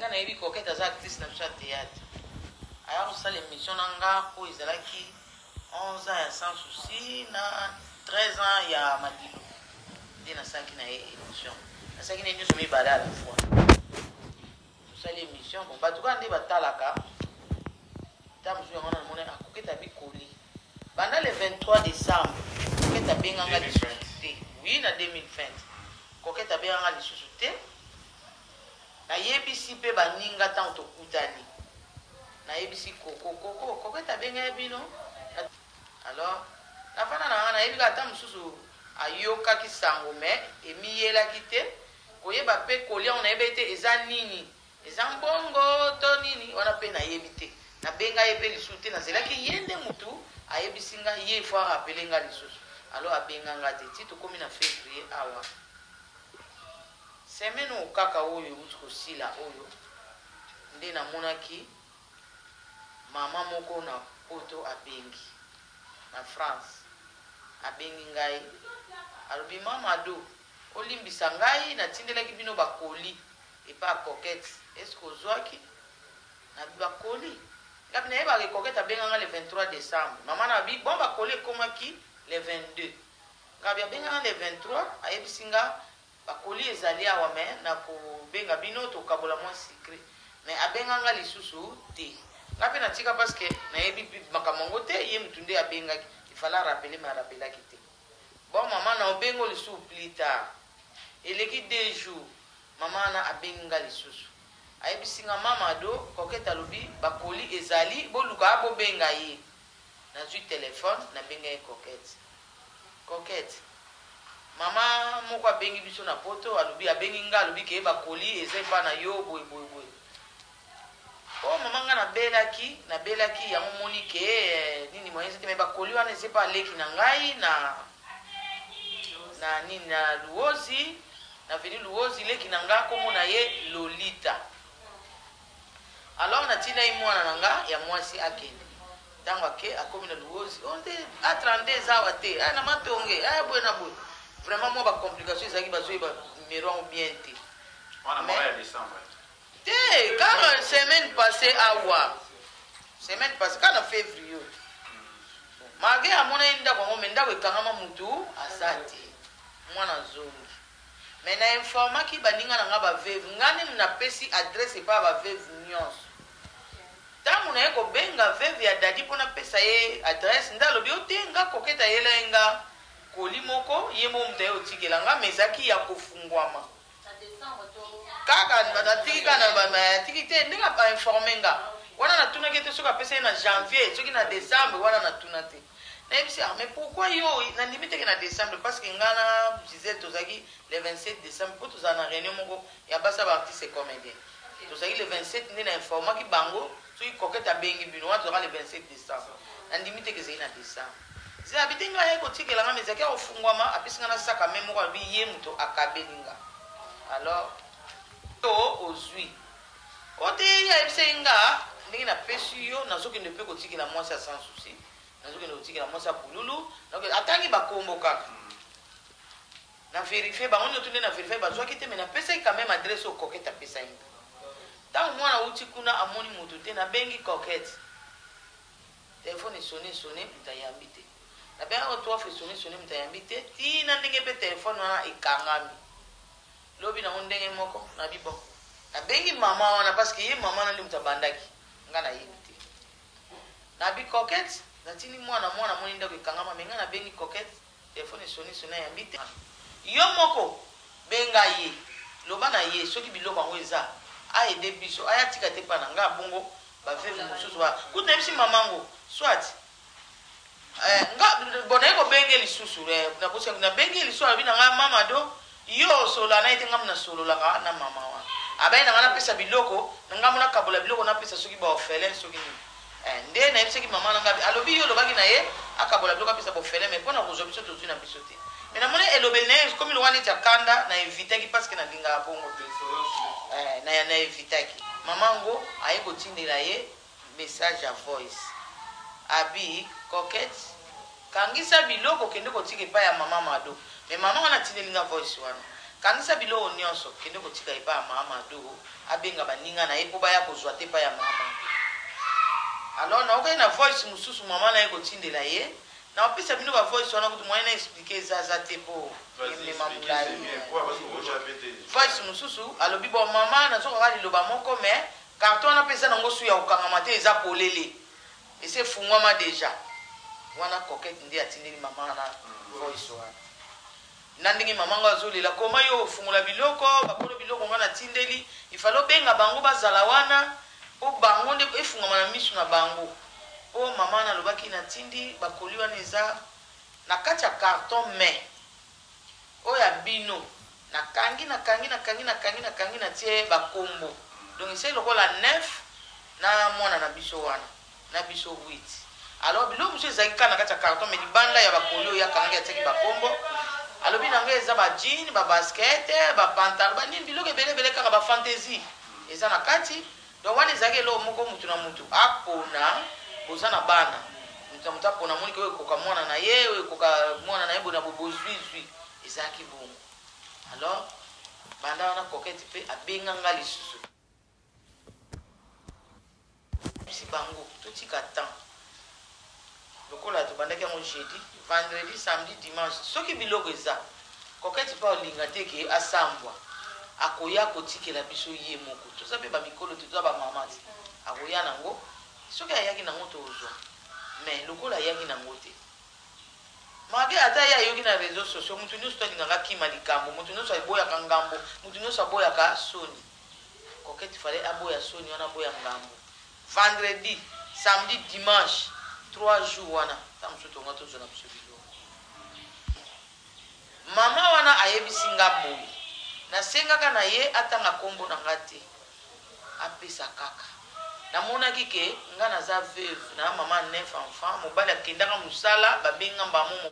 Nga nayebi Coquette aza actrice na biso ya theatre. Aya kosala emission na nga oyo ezalaki 11 ans ya Sans Souci na 13 ans ya Madilu. Nde nasalaki na ye emission. Nasalaki na ye nyonso mibale à la fois. Tosali emission, bon bato kaka nde batalaka. Ntango mosusu yango wana namoni ah, Coquette abikoli. Banda le 23 décembre, Coquette abenga nga lisusu te. Oui, na 2020. Coquette abenga nga lisusu te. Nayebisi pe baninga tango tokutani. Nayebisi Coco, Coco, Coquette abenga ye bino? Alors, nafanda na nga nayebi kaka tango mosusu ayokaki sango mais emiyelaki te. Koyeba pe colis yango nayebaki te eza nini. Eza mbongo to nini wana pe nayebi te. Nabenga ye pe lisusu te, nazelaki ye nde mutu ayebisi nga, ye il faut a rappeler nga lisusu. Alors abenga nga te ti tokomi na fevrier awa. Semaine oyo kaka oyo ewuti kosila oyo nde namonaki mama moko na poto abengi na France abengi ngai alobi mama Ado olimbisa ngai natindelaki bino ba colis epa ya Coquette est ce que ozuaki? Nabi ba colis? Ngabi nayebaka ke Coquette abenga ngai le 23 decembre mama na abi bon ba colis ekomaki le 22 Ngabi abenga nga le 23 ayebisi nga ba colis ezali awa mais nako benga bino tokabola mua sucre mais abenga nga lisusu te nga pe natika parce que nayebi makambo yango te ye mutu nde abengaki il fallait a rappeler mais a rappelaki te bon maman nao bengo lisusu plus tard eleki deux jours maman wana abengi nga lisusu ayebisi nga mama ado Coquette alobi ba colis ezali boluka bobenga ye Nazui telephone na bengaki Coquette. Coquette, mama moko abengi biso na poto alobi abengi nga alobi ke ba colis eza epa na yo boye boye boye. Oh mama nga nabelaki nabelaki yango omoni ke eh, nini moyen eza te mais ba colis wana eza epa leki na ngai na na nini na Luozi na avenue Luozi leki na nga kombo na ye Lolita. Alors natindaki mwana na nga ya mwasi akende. Tango ake akomi na Luozi, oh nde A32 eza awa te, ah na Matonge, ah boye na boye. Vraiment mwa ba complications ezalaki bazoyeba numero yango bien te. Wana Mais mwa ya décembre. te kaka semaine passée awa. Semaine passée kaka na février oyo. Malgré amonaki ndako yango mais ndako ekangama mutu aza te. Mwana azongi. Mais na informaki baninga na nga ba veuve, nga nde na pesi adresse epa ya ba veuve nionso. Tangu naye kobenga veuve ya Daddy po napesa ye adresse nde alobi oh te nga Coquette ayelaki nga colis moko ye moko mutu aye kotikela nga mais ezalaki ya kofunguama kaka natiki kaka natiki te ndenge a informe nga wana natunaki ye te soki apesa ye na janvier soki na decembre wana natuna te. Nayebisi ah mais pourquoi yo nandimi te ke na decembre parce que nga na Gisèle tozalaki le 27 decembre po tozala na reunion moko ya basi ya ba artistes et comediens tozalaki le 27 nde na informaki bango soki Coquette abengi bino wana tozalaka le 27 decembre nandimi te ke ezali na decembre Gisèle abi te nga ayaki kotikela nga mais ezalaki ya kofungwama apesi nga na sac à main moko alobi ye moto akabeli nga alors yo ozui o te ye ayebisaki nga ndenge napesi yo nazokende pe kotikela mwasi ya sans souci Nazokende kotikela mwasi ya pululu, atangi ba kombo kaka. Na verifier bango nioto nde na verifier bazwaki te mais napesaki quand meme adresse oyo Coquette apesaki nga. Tango mwana awuti kuna amoni moto te, nabengi Coquette. Telephone esonne esonne moto ayambi te. Nabengaki yango trois fois esonne esonne moto ayambi te ti na ndenge pe telephone wana ekangami. Lobi nango ndenge moko nabi bon nabengi maman wana parce que ye maman wana nde moto abandaki nga nayebi te. Nabi Coquette natindi mwana mwana amoni ndaku ekangama mais nga nabengi Coquette telephone esoni soni ayambi te yo moko benga ye loba na ye soki biloko yango eza a aider biso aya atika te epa na nga bongo ba veuve mosusu ba kutu nayebisi maman ngo soit eh, nga bon naye kobenge lisusu eh, nabosi nabengi ye lisusu alobi na nga mama do Yo osolola naye te nga nasololaka na maman wana abaye nanga napesa biloko na ngambo nakabola biloko napesa soki ba orphelin soki nini eh, nde nayebisaki maman na nga alobi yo olobaki na ye akabola biloko apesa ba orphelin mais pona kozua biso tozui na biso te mais namoni elobeli na ye ekomi lokola neti ya kanda na evitaki parce que nalingaka bongo te eh, na, na evitaki maman ngo aye kotindela ye message ya voice abi coquette kangisa biloko kende kotika epai ya maman mado mais maman wana atindeli nga voice wana. Kangisa biloko nionso, kende kotika epai ya Mama Mado, abenga baninga na ye mpo baya kozua te epai ya Mama Mado. Alors nayokaki na voice mosusu mama na ye kotindela ye, nakopesa bino ba voice wana kutu moyen na expliquer eza aza te mpo emema molayi. Voice mosusu alobi bon mama nazokaka liloba moko mais carton wana mpe eza nango su ya kokangama te eza polele esi efungwama dejà. Wana Coquette nde atindeli mama wana voice wana. Na ndenge maman ngo azo lela comment yo ofungola biloko bakolo biloko nga na tindeli il fallait obenga bango bazala wana po bango nde efungama na misu na bango po maman wana alobaki na tindi ba colis wana eza na kati ya carton mais oyo ya bino na kangi na kangi na kangi na kangi na kangi na tie ba kombo donc esali lokola 9 na mwana na biso wana na biso 8 alors biloko mosusu ezalaki kaka na kati ya carton mais libanda ya bakoli oyo akangaki atiaki bakombo alobi na ngai eza ba jean ba basket ba pantalon ba nini biloko ebele ebele kaka ba fantaisie eza na kati donc wana ezalaki eloko moko mutu na mutu apona boza na bana mutu na mutu apona moniki oyo ekoka mwana na ye oyo ekoka mwana na ye bona bozwi zwi ezalaki bongo alors banda wana coquette mpe abenga nga lisusu Nayebisi bango totika temps lokola tobandaki yango jeudi, vendredi, samedi, dimanche soki biloko eza Coquette pe akolinga te ke asambwa akoya kotikela biso ye moko toza pe ba mikolo te toza ba maman te akoya nango soki ayaki nango tokozwa mais lokola ayaki nango te malgre ata ye ayoki na reseaux sociaux mutu nionso to alingaka akima likambo mutu nionso aboyaka ngambo mutu nionso aboyaka soni. Coquette fallait aboya soni wana aboya ngambo vendredi samedi dimanche 3 jours wana ta mosusu tonga tozwa na biso biloko mama wana ayebisi nga boye nasengaka na ye atanga kombo na nga te apesa kaka namonaki ke nga naza veuve na mama 9 enfants mobali akendaka mosala babenga mbamo.